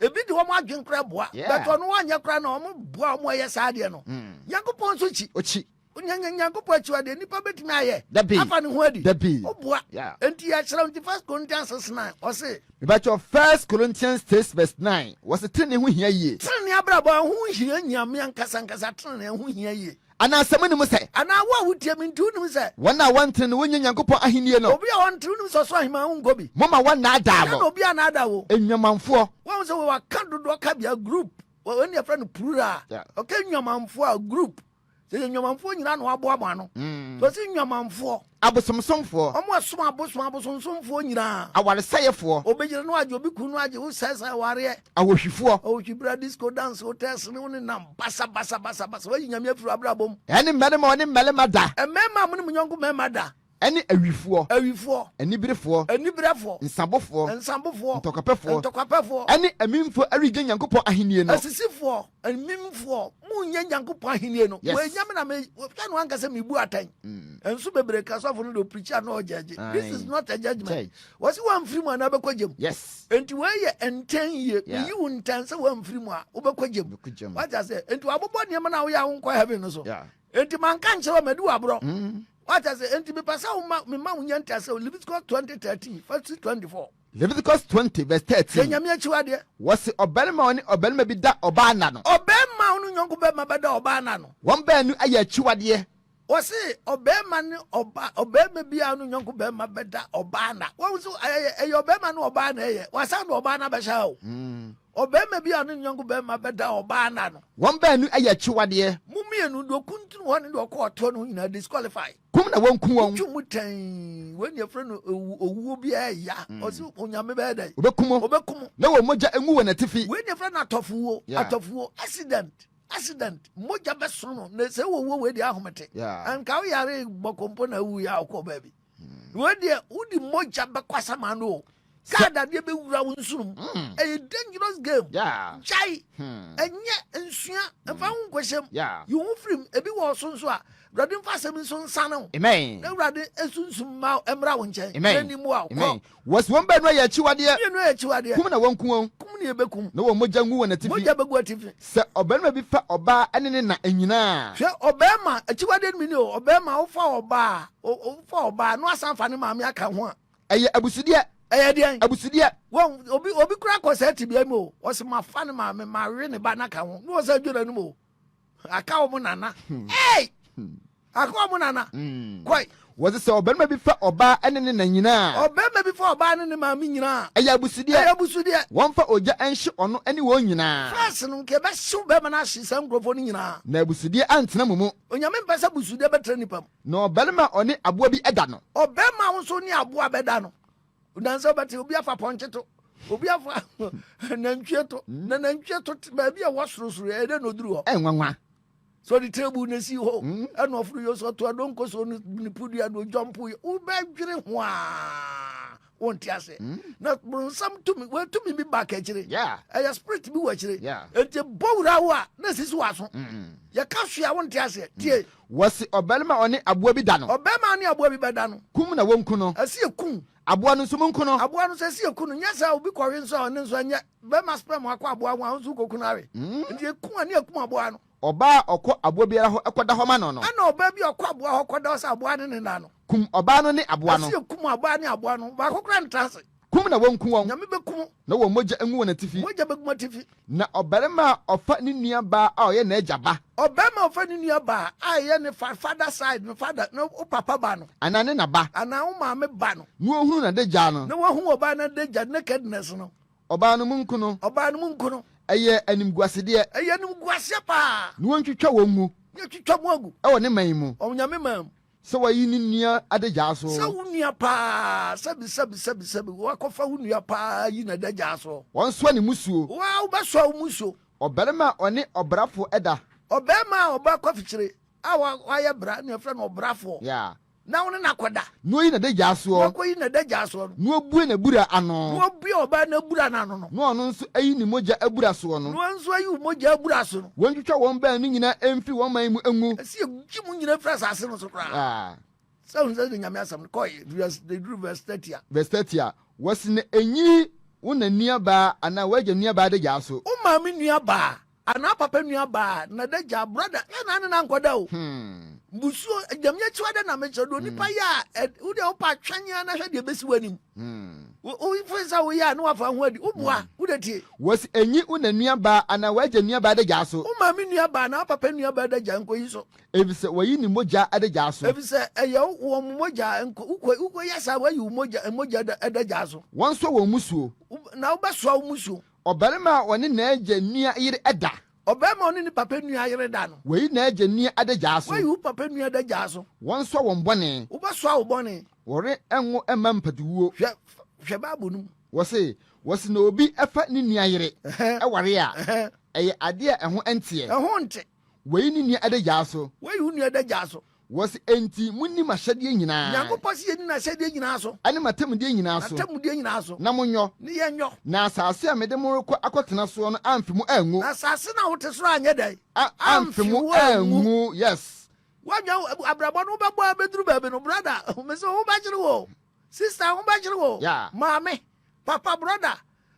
Ebi de wɔn adwene koraa boa, Yeah. but ɔno wanyɛ koraa na wɔn boa wɔn a ɛyɛ saa adeɛ no. Nyankopɔn nso kyi. Ɔkyi. Nyankopɔn akyiwadeɛ nipa bɛtumi ayɛ Dabi. afa ne ho adi. Dabi. Ɔboa. Yeah. Enti yɛkyerɛ nti First Corinthians 6 9 ɔse. Mebakyɛw First Corinthians 6 verse 9 wɔse trenee ho hia yie. Trenee abrabɔ ɛho hia Nyame ankasa ankasa trenee ɛho hia yie. Anaa sɛ monim sɛ. Anaa wo a wotie me nti wonim sɛ. Wɔn a wɔntene no wonnya Nyankopɔn ahennie no. Obi a ɔntene wonim sɛ ɔsoro aheman wonkɔ bi. Momma wɔnnaadaa Hwɛ mo. na obi annaadaa wo. Nnwamanfoɔ. Woahu sɛ wɔaka dodoɔ kabea group wɔn yɛfrɛ no plural. Yeah. Ɔka nnwamanfoɔ a group. Sɛ yɛ nnwamanfoɔ nyinaa na waboa mo ano. Mm. Sɛ ɔsi nnwamanfoɔ. Abosomsomfoɔ. Wɔn ɛsom abosom abosomsomfoɔ nyinaa. Awaresɛefoɔ. Obi yere no agye obi kunu no agye wo sɛsɛ awareɛ. Ahohwifoɔ. Ahohwibra disco dance hotels ne wo ne nam basa basa basa basa wayi nyame afiri abrabɔ mu. Ɛne mmarima ɔne mmarima da. Mmarima a mo ne mo yɔnko mmarima da. Ɛne awifoɔ. Awifoɔ. Aniberefoɔ. Aniberefoɔ. Nsabofoɔ. Nsabofoɔ. Ntɔkwapɛfoɔ. Ntɔkwapɛfoɔ. Ɛne amimfoɔ regye Nyankopɔn ahennie no. Asisifoɔ, amimfoɔ, monyɛ Nyankopɔn ahennie no. Yes. Wei nyɛ me na me, hwɛ no anka sɛ mebu atɛn. Nso bebree ka sɔfo no de ɔpirikyi a na ɔgyɛgye. This is not a judgment. Judge. Wɔsi wɔamfiri mu anaa bɛkɔ gyam. Yes. Enti wei yɛ ntɛn yie. Yeah. Meyi wo ntɛn sɛ wɔamfiri mu a wobɛkɔ gyam. Wobɛkɔ gyam. Wate aseɛ? Enti wɔabobɔ nneɛma no a woyɛ a wonkɔ heaven no so. Yeah. Enti manka nkyerɛ wo madi wo aborɔ. Wate ase? Enti mepɛ sɛ woma mema wo nya ntease wɔ Leviticus 20 13 verse 24. Leviticus 20 verse Hwɛ 13. Nyame akyiwadeɛ. Wɔse ɔbarima a ɔne ɔbarima bi da ɔbaa nna no. Ɔbarima a ɔne yɔnko barima bɛda ɔbaa nna no. Wɔn baanu ayɛ akyiwadeɛ. Wɔse ɔbarima ne ɔba ɔbarima bi a ɔne yɔnko barima bɛda ɔbaa nna. Wɔn nso ɛyɛ ɛyɛ ɔbarima ne ɔbaa na ɛyɛ. Wasan de ɔbaa no abɛhyɛ ha o. Ɔbarima bi a ɔne ne yɔnko barima bɛda ɔbaa nna no. Wɔn baanu ayɛ akyiwadeɛ. Mo mmienu, deɛ ɔkuntunu hɔ ne deɛ ɔkɔ ɔtoɔ no ho nyinaa disqualify. Kum na wɔnku wɔn. Wotwi mu tɛnn. Wei na yɛfrɛ no owu, owuo biara ɛya. Ɔse Onyame bɛyɛ dɛn? Ɔbɛku mo. Ɔbɛku mo. Na wɔn mogya ngu wɔn atifi. Wei na yɛfrɛ no atɔfowuo. Yeah. Atɔfowuo, accident, accident. Mogya bɛsono no. Na sɛ wowɔ wuo wei deɛ ahomete. Yeah. Anka woyare bɔkɔ mpo na awuiɛ a wokɔɔ baabi. Wei deɛ wode mogya bɛkɔ asaman no o. Kaa dadeɛ bɛwura wo nsono mu. Ɛyɛ dangerous game. Gyae. Ɛnyɛ nsua. Mfa ho nkɔhyɛ mu. Yi wo ho firi mu. Ebi wɔ so nso a, Awurade mfa asɛm nso nsane wo. Na Awurade sunsum mma mmra wo nkyɛn. Na ni mmoa wo. Kɔ. Wɔsi wɔn baanu ayɛ akyiwadeɛ. Mmienu ayɛ akyiwadeɛ. Kum na wɔnku wɔn. Kum na yɛbɛkum. Na wɔn mogya ngu wɔn atifi. Mogya bɛgu atifi. Sɛ ɔbarima bi fa ɔbaa ne ne na nyinaa a. Hwɛ, ɔbarima, akyiwadeɛ no bi ni o, ɔbarima wofa ɔbaa, wofa ɔbaa na wasan fa ne maame aka ho a. Ɛyɛ abusudeɛ. Ɛyɛ deɛn? Abusudeɛ. Wɔn obi obi kura kɔ saa tibia mu o. Ɔsi ma fa ne maame ma we ne ba n'aka ho. Ne wɔsɛ dwo n'anum o. Aka wɔn nana. Hey! Aka wɔn nana. Kɔe. Wɔse sɛ ɔbarima bi fa ɔbaa ne ne na nyinaa. Ɔbarima bi fa ɔbaa ne ne maame nyinaa. Ɛyɛ abusudeɛ. Ɛyɛ abusudeɛ. Wɔmfa ogya nhye ɔno ne wɔn nyinaa. First no, nka ɛbɛhyew barima no ahye saa nkurɔfoɔ no nyinaa. Na abusudeɛ antena mo mu. Onyame mpɛ sɛ abusudeɛ bɛtena nipa mu. Na ɔbarima a ɔne aboa bi da no. Ɔbarima a wo nso ne aboa bɛda no. Nansa wobɛte obi afa pɔnkye to, obi afa nantwie to, na nantwie to baabi a ɛwɔ sorosoro ɛyɛ dɛ na ɔduru hɔ. Ɛnwanwa. Sɛ ɔde table na esi hɔ ɛna ɔforo yɛ sɛ ɔto adonko so ne pudua na ɔdwampo yɛ wobɛdwene ho a wonte ase. Na bronsam tumi wɔatumi bi ba kakyire. Ɛyɛ spirit bi wɔ akyire. Enti bɔ wura wo a na esisi w'aso. Yɛka hwee a wonte aseɛ. Tie. Wɔse ɔbarima a ɔne aboa bi da no. Ɔbarima a ɔne aboa bi bɛda no. Kum na wɔnku no. Ɛse yɛkum. Aboa no nso monku no. Aboa no nso ɛse yɛku no. Nyɛ saa obi kɔwe nso a ɔne nso ɛnyɛ. Bɛrima sperm akɔ aboa ho a wo nso wokɔku no awe. Nti yɛkum a ne yɛkum aboa no. Ɔbaa a ɔkɔ aboa biara hɔ kɔda hɔ ma no no. Ɛna ɔbaa bi a ɔkɔ aboa hɔ kɔda hɔ sɛ aboa ne ne nna no. Kum ɔbaa no ne aboa no. Ɛse yɛkum ɔbaa ne aboa no. Baako koraa ntra ase. Kum na wɔnku wɔn. Nyame bɛkum. Na wɔn mogya ngu wɔn atifi. Mogya bɛgu wɔn atifi. Na ɔbarima a ɔfa ne nua baa a ɔyɛ n'agya ba. Ɔbarima a ɔfa ne nua baa a ɛyɛ ne fa father side no father ne wo papa ba no. Anaa ne na ba. Anaa wo maame ba no. Na wɔhunu n'adagya no. Na wɔahu ɔbaa no adagya, nakedness no. Ɔbaa no monku no. Ɔbaa no monku no. Ɛyɛ animguasedeɛ. Ɛyɛ animguaseɛ paa. Na wɔntwitwa wɔn ngu. Na wɔatwitwa mo agu. Wɔ ne man mu. Wɔ Nyame man mu. Sɛ wayi ne nua adagyaa so. Sɛ wo nua paa, sɛbi sɛbi sɛbi sɛbi, wakɔfa wo nua paa ayi n'adagyaa so. Wɔnsoa ne mmusuo. Wo ara wobɛsoa wo mmusuo. Ɔbarima a ɔne ɔbrafoɔ da. Ɔbarima a ɔba akwafikyire a wayɛ bra, nea yɛfrɛ no ɔbrafoɔ. Yeah. Na wo ne no akɔda. Na ɔyi n'adagyaa soɔ. Na wakɔyi n'adagyaa soɔ no. Na wabue n'abura ano. Na wabue ɔbaa no abura no ano no. Na ɔno nso ayi ne mogya abura soɔ no. Na ɔno nso ayi wo mogya abura so no. Wɔntwitwa wɔn baanu nyinaa mfiri wɔn man mu ngu. Ɛsɛ yɛgye mo nyinaa firi asase no so koraa. Sɛ wohu sɛ de Nyame asɛm no kɔe verse ɛduru verse 30 a. Verse 30 a, wɔse na ɛnyi wo na nuabaa anaa w'agya nuabaa adagyaa so. Wo maame nuabaa Anaa papa nua baa na da gya brother yɛ na ne na nkɔda o. Mbusuo nyame akyiwade na mekyerɛ deɛ onipa yɛ a wo deɛ wopa twɛn a na hwɛ deɛ bɛsi w'anim. Wo fo sɛ woyɛ a na wafa ho adi woboa wo de tie. Wɔsi enyi wo na nua baa anaa w'agya nua baa adagyaa so. Wo maame nua baa anaa wo papa nua baa adagyaa nkɔyi so. Efisɛ wayi ne mogya adagyaa so. Efisɛ ɛyɛ wɔn mogya nkɔ wokɔ wokɔ yɛ saa wayi wo mogya mogya adagyaa so. Wɔnsoa wɔn mmusuo. Na wobɛsoa wo mmusuo. Ɔbarima a ɔne n'agya nua yere da. Ɔbarima a ɔne ne papa nua yere da no. Wayi n'agya nua adagyaa so. Wayi wo papa nua adagyaa so. Wɔnsoa wɔn bɔne. Wobɛsoa wo bɔne. Wɔrenwo mma mpatuwuo. Hwɛ, hwɛ Bible no mu. Wɔse, wɔse na obi fa ne nua yere ware a, ɛyɛ adeɛ a ɛho nteɛ. Ɛho nte. Wayi ne nua adagyaa so. Wayi wo nua adagyaa so. Wɔse, Enti monni m'ahyɛdeɛ nyinaa. Nyankopɔn se yɛnni n'ahyɛdeɛ nyinaa so. Ɛne m'atemmudeɛ nyinaa so. N'atemmudeɛ nyinaa so. Na monyɔ. Ne yɛnyɔ. Na asase a mede mo rekɔ akɔtena soɔ no amfe mo angu. Na asase no a wote so no anyɛ dɛn? A, amfe mo angu. Yes. Woanwɛn abrabɔ no wobɛbɔ abɛduru baabi no, brother, mese wo ho bɛkyere wo o. Sister, ho bɛkyere wo o. Yeah. Maame, papa, brother,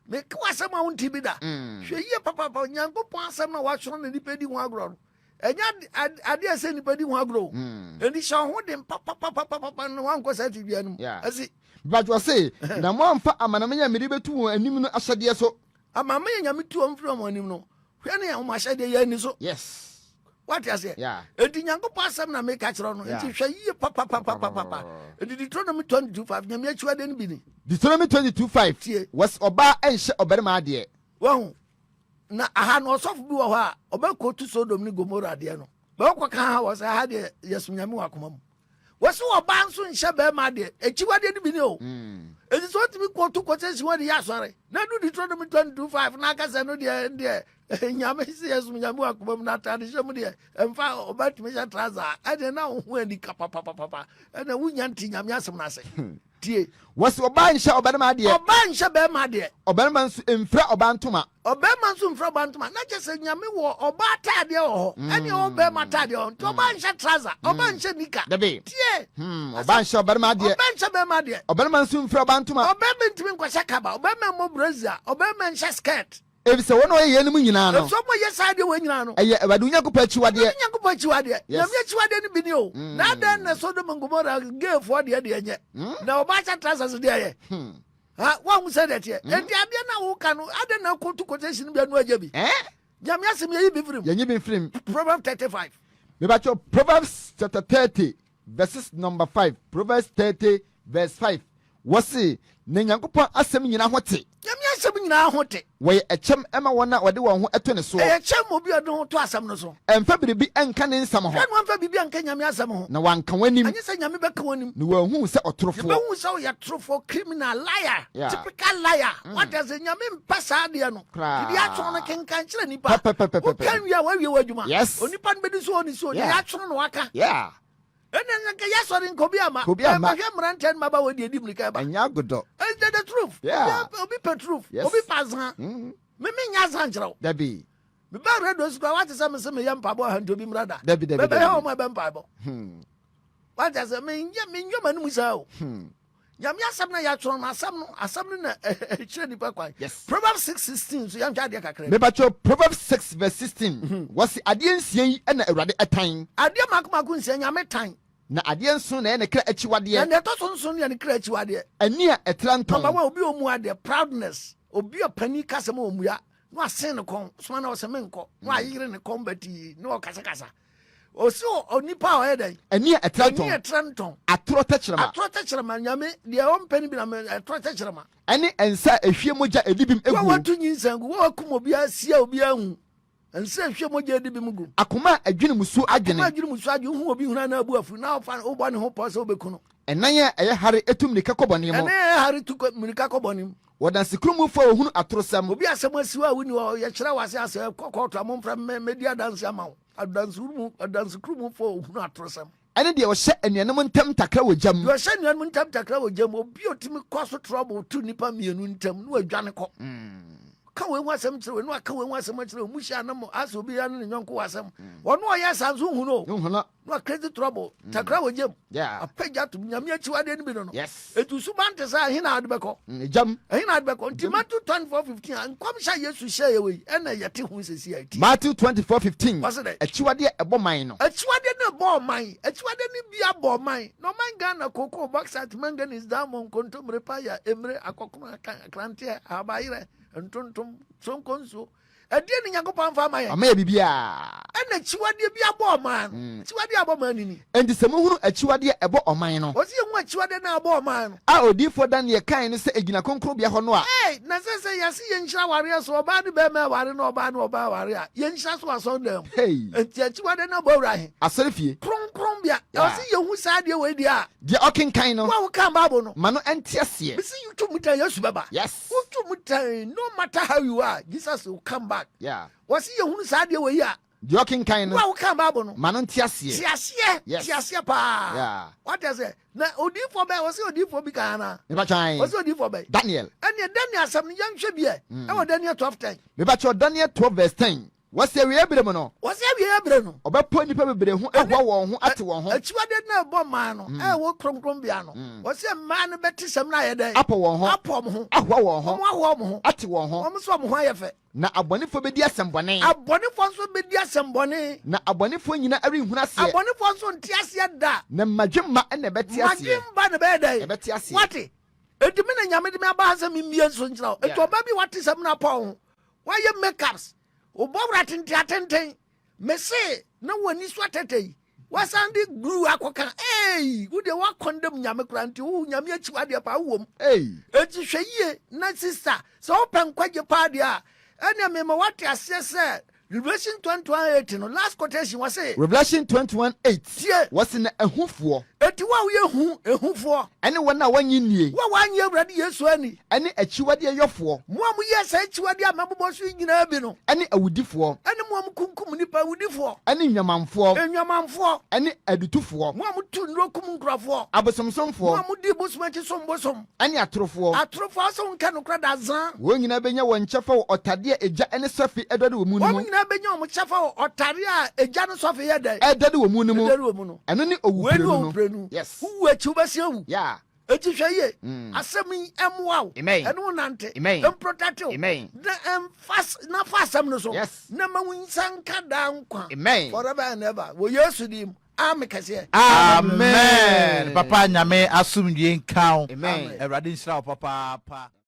meka w'asɛm a wonte bi da. Hwɛ yie papaapa, Nyankopɔn asɛm no a wɔatwerɛ na nnipa di ho agorɔ no, ɛnyɛ adeɛ a ɛsɛ nnipa di ho agorɔ o. Enti hyɛ wo ho den papapapapapa na woankɔ saa tebea no mu. Ɛsi. But ɔse, na moamfa amanaman a mede bɛtu wɔn anim no ahyɛdeɛ so. Amanaman a Nyame tu wɔn firi wɔn anim no, hwɛ ne wɔn ahyɛdeɛ yɛ ani so. Yes. Wate aseɛ? Yeah. Enti Nyankopɔn asɛm na meka kyerɛ no. Enti hwɛ yie papapapapapa. Enti Deuteronomy 22:5, Nyame akyiwadeɛ no bi ni. Deuteronomy 22:5, Tie. Wɔse ɔbaa nhyɛ ɔbarima adeɛ. Wahu? Na aha no ɔsɔfo bi wɔ hɔ a ɔbɛkɔtu Sodom ne Gomora adeɛ no. Bɛkɔ ka ha wɔ sɛ ha deɛ yɛsom Nyame wɔ akoma mu. Wɔsi ɔbaa nso nhyɛ bɛrima adeɛ. Akyiwadeɛ no bi ni o. Enti sɛ ɔtumi kɔtu kɔsɛsi wɔn de yɛ asɔre. Na du Deuteronomy 22:5 na aka sɛ no deɛ deɛ Nyame sɛ yɛsom Nyame wɔ akoma mu na atade hyɛ mu deɛ ɛmfa ɔbaa tumi hyɛ trouser a ɛdeɛ na wo ho ani ka papapapa ɛna wonya nte Nyame asɛm no ase. Tie. Wɔse ɔbaa nhyɛ ɔbarima adeɛ. Ɔbaa nhyɛ bɛrima adeɛ. Ɔbarima nso mfira ɔbaa ntoma. Ɔbarima nso mfira ɔbaa ntoma. Na kyerɛ sɛ Nyame wɔ ɔbaa ataadeɛ wɔ hɔ. Ɛne ɔwɔ bɛrima ataadeɛ wɔ hɔ. Nti ɔbaa nhyɛ trouser. Ɔbaa nhyɛ nika. Dabi. Tie. Ɔbaa nhyɛ ɔbarima adeɛ. Ɔbaa nhyɛ bɛrima adeɛ. Ɔbarima nso mfira ɔbaa ntoma. Ɔbarima ntumi nkɔhyɛ kaba. Ɔbarima mmɔ brazier. Ɔbarima nhyɛ skirt. Efisɛ wɔn a wɔyɛ yeinom nyinaa no. Efisɛ wɔn a wɔyɛ saa adeɛ wei nyinaa no. Ɛyɛ Awurade wo Nyankopɔn akyiwadeɛ. Awurade Nyankopɔn akyiwadeɛ. Yes. Nyame akyiwadeɛ no bi ni o. Na adɛn na Sodom and Gomorrah gayfoɔ deɛ deɛ nyɛ. Na ɔbaa kyɛ trousers deɛ yɛ. Ha, woahu sɛ deɛ teɛ. Enti adeɛ no a woka no, adɛn na wokɔtu quotation bi a na woagya bi? Eh? Nyame asɛm yɛyi bi firim. Yɛnyi bi mfirim. Proverbs 35. Mebakyɛ Proverbs chapter 30 verses number 5. Proverbs 30 verse 5. Wɔse, Na Nyankopɔn asɛm nyinaa ho te. Nyame asɛm nyinaa ho te. Wɔyɛ ɛkyɛm ma wɔn a wɔde wɔn ho to ne soɔ. Ɛyɛ kyɛm ma obi a ɔde ne ho to asɛm no so. Ɛmfa biribi nka ne nsɛm ho. Hwɛ na wamfa biribi anka Nyame asɛm ho. Na wanka w'anim. Anyɛ sɛ Nyame bɛka w'anim. Na wɔahu wo sɛ ɔtorofoɔ. Yɛbɛhu wo sɛ woyɛ torofoɔ, criminal, liar, Yeah. typical liar. Wate ase? Nyame mpɛ saa adeɛ no. Koraa. Nti deɛ atwerɛ no kenkan kyerɛ nipa. Pɛpɛpɛpɛpɛ. Woka wie a woawie w'adwuma. Yes. Onipa no bɛdi so ɔni so. Deɛ Yeah. yɛatwerɛ no waka. Yeah. Ɛnna nka yɛsɔre nka obi ama. Obi ama. Bɛhwɛ mmeranteɛ no mmabaawa deɛ ɛdi mmirika ɛba. Ɛnyɛ agodɔ. It's the, the truth. Yeah. Obi, obi pɛ truth. Yes. Obi pɛ azan. Me me nya azan kyerɛ wo. Dabi. Meba radio so koraa wate sɛ me se meyɛ mpaebɔ aha nti obi mmra da. Dabi, dabi, Bɛbɛhwɛ dabi. wɔn a ɛbɛ mpaebɔ. Wate sɛ menyɛ menyɛ m'anim saa o. Nyame asɛm na yɛatwerɛ no asɛm no asɛm no na ɛkyerɛ nipa kwan. Yes. Proverbs 6:16 so yɛnhwɛ adeɛ kakra bi. Mebakyɛw Proverbs 6 verse 16. Wɔse adeɛ nsia yi na Awurade tan. Adeɛ mako mako nsia Nyame tan. Na adeɛ nson na ɛyɛ ne kra akyiwadeɛ. Na nea ɛtɔ so nson no yɛ ne kra akyiwadeɛ. Ani a ɛtra ntɔn. Number one, obi a ɔmmu adeɛ, proudness. Obi a panin ka asɛm a ɔmmua, na wasen ne kɔn, soma na ɔsɛ menkɔ, na wayere ne kɔn batii, na ɔkasakasa. Ɔsi onipa a ɔyɛ dɛn? Ani a ɛtra ntɔn. Ani a ɛtra ntɔn. Atorɔ tɛkyerɛma. Atorɔ tɛkyerɛma, Nyame, deɛ ɔmpɛ no bi na me, atorɔ tɛkyerɛma. Ɛne nsa a ɛhwie mogya a ɛdi bem guo. Wo a woatu nyinsɛn gu, wo a woakum obiara, asia obiara ahu. Nsa a ehwie mogya adi bem gu. Akoma a ɛdwene mmusuo adwene. Akoma a ɛdwene mmusuo adwene. Wohu obi hunu a na abu afu, na wofa wobɔ ne ho pɔ sɛ wobɛku no. Ɛnan a ɛyɛ hare tu mmirika kɔ bɔne mu. Ɛnan a ɛyɛ hare tu mmirika kɔ bɔne mu. Ɔdansekurumfoɔ a ɔhunu atorosɛm. Obi asɛm asi hɔ a wonni hɔ, yɛkyerɛ wo ase asɛ, kɔ kɔɔto a momfrɛ me mɛdi adanse ama wo. Ɔdansekurumfoɔ a ɔhunu atorosɛm. Ɛne deɛ ɔhyɛ anuanom ntam takra wɔ gya mu. Deɛ ɔhyɛ anuanom ntam takra wɔ gya mu, obi a ɔtumi kɔ so trɔbo to nnipa mmienu ntam na wadwane kɔ. Ka wei ho asɛm kyerɛ wei na waka wei ho asɛm akyerɛ wei, muhyia na mo asɛ obi ne ne yɔnko wɔ asɛm. Ɔno ɔyɛ saa nso nhu no o. Nhu no. Na wa create trouble, takra wɔ gya mu. Apagya tom, Nyame akyiwadeɛ no bi no no. Enti suban te sɛ ɛhe na ade bɛkɔ? Gya mu. Ɛhe na ade bɛkɔ? Nti Matthew 24:15 a nkɔmhyɛ a Yesu hyɛeɛ wɔ yi ɛna yɛte ho sɛsi a ɛti. Matthew 24:15 Ɔse dɛ? Akyiwadeɛ ɛbɔ man no. Akyiwadeɛ no ɛbɔ ɔman. Akyiwadeɛ no bi abɔ ɔman. Na ɔman Ghana, cocoa, bauxite, manganese, diamond, kontomire, paya, emire, akɔkono, akan, akranteɛ, ahabayerɛ, ntontom, sonkonsuo. Ɛdeɛn ne Nyankopɔn amfa ama yɛn? Wama yɛn biribiara. Ɛna akyiwadeɛ bi abɔ ɔman no. Akyiwadeɛ abɔ ɔman no ni. Enti sɛ mohunu akyiwadeɛ a ɛbɔ ɔman no. Ɔse yɛhu akyiwadeɛ no a ɛbɔ ɔman no. A odiyifoɔ Daniel kae no sɛ ɛgyina kronkronbea hɔ no a. Ei, na sɛ sɛ yɛse yɛnhyira awareɛ so, ɔbaa ne barima ɛware na ɔbaa ne ɔbaa ɛware a, yɛnhyira so wɔ asɔredan mu. Hey. Enti akyiwadeɛ no abɔ awura he? Asɔrefie. Kronkronbea. Yeah. Ɔse yɛhu saa adeɛ wei deɛ a. Deɛ ɔkenkan no. Wo a wokan Bible no. Ma no nte aseɛ. Mese yɛtwa mu tan Yesu bɛba. Yes. Wotwa mu tan no matter how you are, Jesus will come back. Yeah. Wɔse yɛhunu saa adeɛ wei a. Deɛ ɔkenkan no. Wo a wokan Bible no. Ma no nte aseɛ. Te aseɛ. Yes. Te aseɛ paa. Yeah. Wate aseɛ. Na odiyifoɔ bɛn, wɔse odiyifoɔ bi kan anaa? Mebatwa Wɔse odiyifoɔ bɛn? Daniel. Ɛneɛ Daniel asɛm no yɛnhwɛ bi ɛ. Ɛwɔ Daniel 12:10. Mebatwa Daniel 12 verse 10. Wɔse awieeɛ berɛ mu no. Wɔse awieeɛ berɛ no. Ɔbɛpɔ nnipa bebree ho ahoa wɔn ho ate wɔn ho. Akyiwadeɛ no a ɛbɔ mmaa no a ɛwɔ kronkronbea no. Wɔse mmaa no bɛte sɛm no ayɛ dɛn? Apɔ wɔn ho. Apɔ wɔn ho. Ahoa wɔn ho. Wɔn ahoa wɔn ho. Ate wɔn ho. Wɔn nso wɔn ho ayɛ fɛ. Na abɔnefoɔ bɛdi asɛmmɔne. Abɔnefoɔ nso bɛdi asɛmmɔne. Na abɔnefoɔ nyinaa renhunu aseɛ. Abɔnefoɔ nso nte aseɛ da. Na mmadwemma na ɛbɛte aseɛ. Mmadwemma na ɛbɛyɛ dɛn? Ɛbɛte aseɛ. Wate? Enti me na Nyame de me aba ha sɛ memmie nso nkyerɛ wo. Enti ɔbaa bi wate sɛm no apɔ wo ho. Woayɛ makeups, wobɔ wura tenten atenten, mese na w'ani so atɛtɛ yi, wasan de glue akɔka, ei, wo deɛ woakɔndɛm Nyame koraa nti wo Nyame akyiwadeɛ paa wowɔ mu. Enti hwɛ yie na sister, sɛ wopɛ nkwagye paa deɛ a, ɛneɛ mema woate aseɛ sɛ Revelation 21:8 no, last quotation, wɔse. Revelation 21:8, Tie! Wɔse na ahufoɔ. Enti wo a woyɛ hu, ehufoɔ. Ɛne wɔn a wɔnnye nnie. Wo a woannye Awurade Yesu anni. Ɛne akyiwadeɛ yɔfoɔ. Mo a moyɛɛ saa akyiwadeɛ a mabobɔ so yi nyinaa bi no. Ɛne awudifoɔ. Ɛne mo a mokunkum nnipa, awudifoɔ. Ɛne nnwamanfoɔ. Nnwamanfoɔ. Ɛne adutofoɔ. Mo a motu nnuro kum nkurɔfoɔ. Abosomsomfoɔ. Mo a modi bosom akyi som bosom. Ɛne atorofoɔ. Atorofoɔ a wɔsɛ wɔnka nokorɛ da azaa. Wɔn nyinaa bɛnya wɔn kyɛfa wɔ ɔtadeɛ a egya ne sɔfe redɔre wɔ mu no mu. Wɔn nyinaa bɛnya wɔn kyɛfa wɔ ɔtadeɛ a egya ne sɔfe yɛ dɛn? Redɔre wɔ mu no mu. Redɔre wɔ mu no. Ɛno ne owuprenu no. Wei ne owuprenu. Yes. Wowu akyi wobɛsan awu. Yeah. Enti hwɛ yie. Asɛm yi mmoa wo. Amen. Ɛne wo nante. Amen. Ɛmprotɛte wo. Amen. Na ɛmfa na fa asɛm no so. Yes. Na ma wo nsa nka daa nkwa. Amen. Forever and ever. Wɔ Yesu din mu. Ame kɛseɛ. Amen. Papa, Nyame asomdwie nka wo. Amen. Awurade nhyira wo papaapa.